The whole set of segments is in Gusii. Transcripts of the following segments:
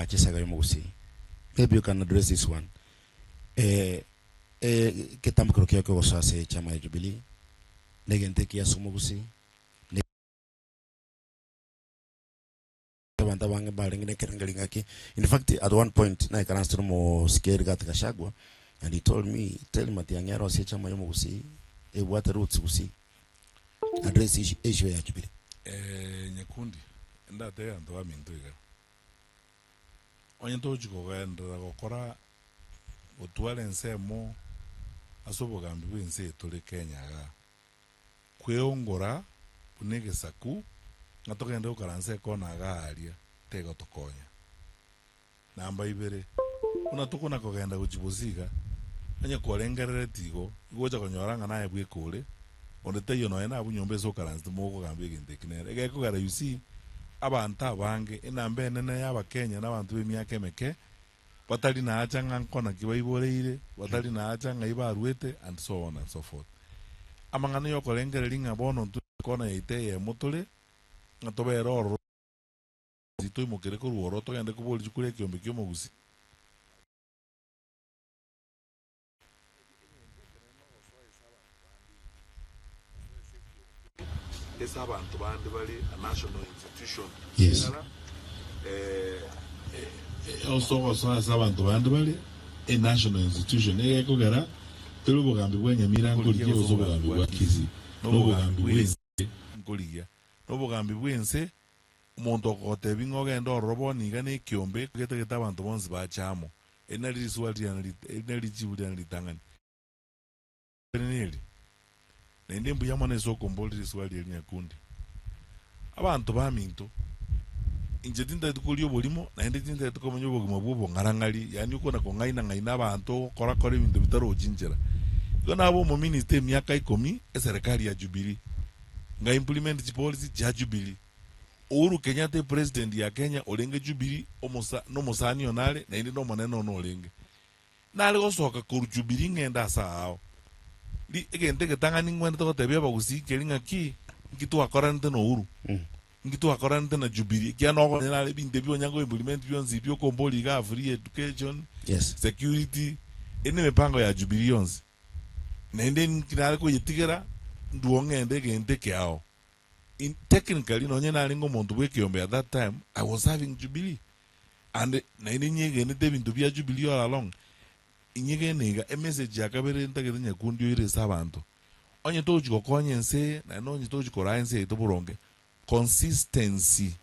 koagacha esaga y'omogusii. Maybe you can address this one. Eh, eh, egetambokero kiao kiogosoa ase echama ya Jubilee, negento ekiya ase omogusii, ne abanto abange mbarenge na ekerengerio ng'aki. In fact, at one point naikaransete na omosike Rigathi Gachagua and he told me, tell Matiang'i arosie echama y'omogusii ebwate roots gusii. Address issue issue ya Jubilee. Eh, Nyakundi, ndatebe abanto baminto iga, onye togochi kogenderera gokora gotwara ensemo ase obogambi bwa ense eye tore Kenya igaa, kweongora buna egesaku ng'a togende gokaransa ekona igaa aria, tegotokonya. Namba ibere, buna tokona kogenda gochia bosio iga, onye kwarengerereti igo, igocha konyora ng'a naye bweka ore, onde taiyo nonya nabwo nyomba ase okaransete mogokogamba egento eki nere. Egekogera you see, abanto abange, enamba enene ya abakenya na abanto b'emiaka emeke, batari naacha ng'a nkona ki baiboreire, batari naacha ng'ai barwete and so on and so forth. Amang'ana ya okorengereria ng'a bono intwe ekona yaito eyemo tore, ng'a tobere ororo. Toimokere korwa ororo togende koboria rikura ekeombe ki'omogusi. Ase abanto bande bare a national institution Yes. eh, ase ogosoa ase abanto bande bare a national institution egekogera teri obogambi bwa Nyamira nkorigia gose obogambi bwa Kisii nobogambi bw'ense nkorigia nobogambi bw'ense Omonto okogotebia ng'a ogende ororo bono iga nekeombe getagete abanto bonsi bache amo. Eri nario risuba riane eri nario richibu riane ritang'ani. Neri, naende mbuya mono ase okomboria risuba riria nyakundi. Abanto baminto, inche tintageti koria oborimo, naende tintageti komenya obogima bwa obong'arang'ari, yaani okona kong'aina ng'aina abanto, ogokora kora ebinto bitarochi nchera. Igo nabe omominister emiaka ikomi, eserekari ya Jubilee, nga implement chipolicy chia Jubilee. Uhuru Kenyatta epresident ya Kenya orenge Jubilee omosa nomosani one are naende nomonene one orenge. Nare gosoka korwa Jubilee ng'ende ase aao. Ri egento egetang'ani ngwenerete gotebia abagusii nkeri ng'aki nki twakoranete na Uhuru. Nki twakoranete na Jubilee ekiagera nokonyora nare ebinto ebi onya go implement bionsi ebi okomboria igaa free education, Yes. security, eye nemepango ya Jubilee yonsi. Naende nki nare koyetigera ndwo ng'ende egento ekeao. In technically nonye narenge omonto bw'ekeombe at that time I was serving Jubilee and naende nyegenete ebinto bia Jubilee all along. Inyegene iga emessage ya kabere ntagete nyakundi oire ase abanto, onye togochi gokonya ense eye naende onye togochi koraa ense yaito boronge, consistency.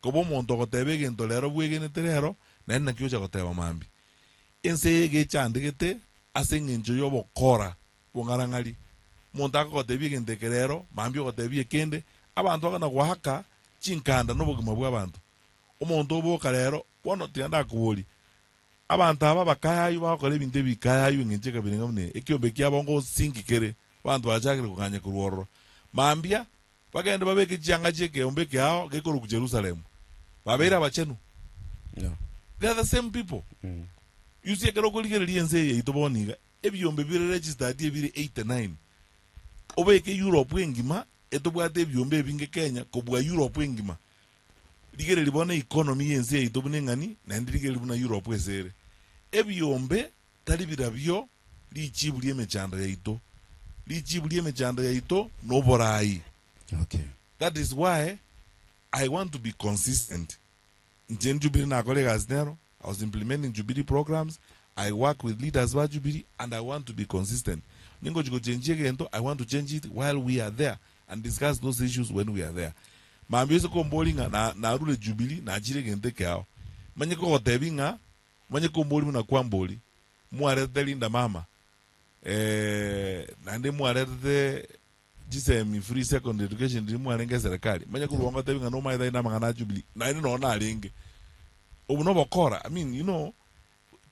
Koba omonto ogoteba egento rero bwegenete rero naende naki ocha goteba mambia. Ense eye iga echandegete ase eng'encho y'obokora Bong'arang'ari. Omonto akogotebia egento eke rero, mambia ogotebia ekende, abanto bakona goaka chinkanda nobogima bw'abanto. Omonto oboka rero, bono tiga ndakoborie, abanto aba abakayayu bagokora ebinto ebikayayu eng'encho ekabira ng'a buna eye, ekiombe kiabo ngosinki kere, abanto bachakire koganya korwa ororo. Mambia, bagende babeke chianga chi'ekeombe ekeao gekorokwa Jerusalemu. Babeire abachenu. No. They are the same people. You see, ekero okorigereria ense eye yaito bono iga, Ebiombe bire registered ebire 89. Obeke Europe engima etobwate ebiombe ebinge Kenya kobua Europe engima. Rigereria bono economy ye ense yaito buna eng'ani naende rigereria buna Europe ase ere. Ebiombe tari birabio richibu riemechando yaito. Richibu riemechando yaito noborai. Okay. That is why I want to be consistent. Inche Jubilee nakora egasi nero, I was implementing Jubilee programs, I work with leaders ba Jubilee and I want to be consistent. Ningochi gochenchia egento, I want to change it while we are there and discuss those issues when we are there. Mambia ase kombori ng'a na narure Jubilee nachire egento ekeao. Manye kogotebi ng'a, manye kombori buna kwambori, mwaretete Linda Mama, eh, naende mwaretete Chisemi free secondary education riria mwarenge eserekari, manya korwa ngotebi ng'a nomaete aye namang'ana a Jubilee, naende nonye narenge. Obo nobokora, I mean you know,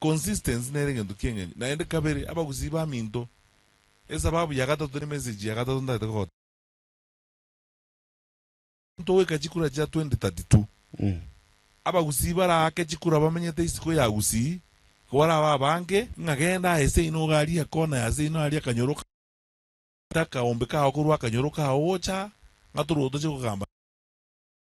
consistency nere egento kieng'encho. Naende kabere, abagusii baminto, esababu ya gatato ne message ya gatato ntagete kogotebia, Togoika chikura chia 2032, abagusii baraake chikura bamenyete isiko ya Gusii, igo barabe abange, ng'a genda aye seino iga aria ekona ya seino aria akanyoro Akaombe kao korwa akanyoro kao gocha, ng'a torwe toche kogamba.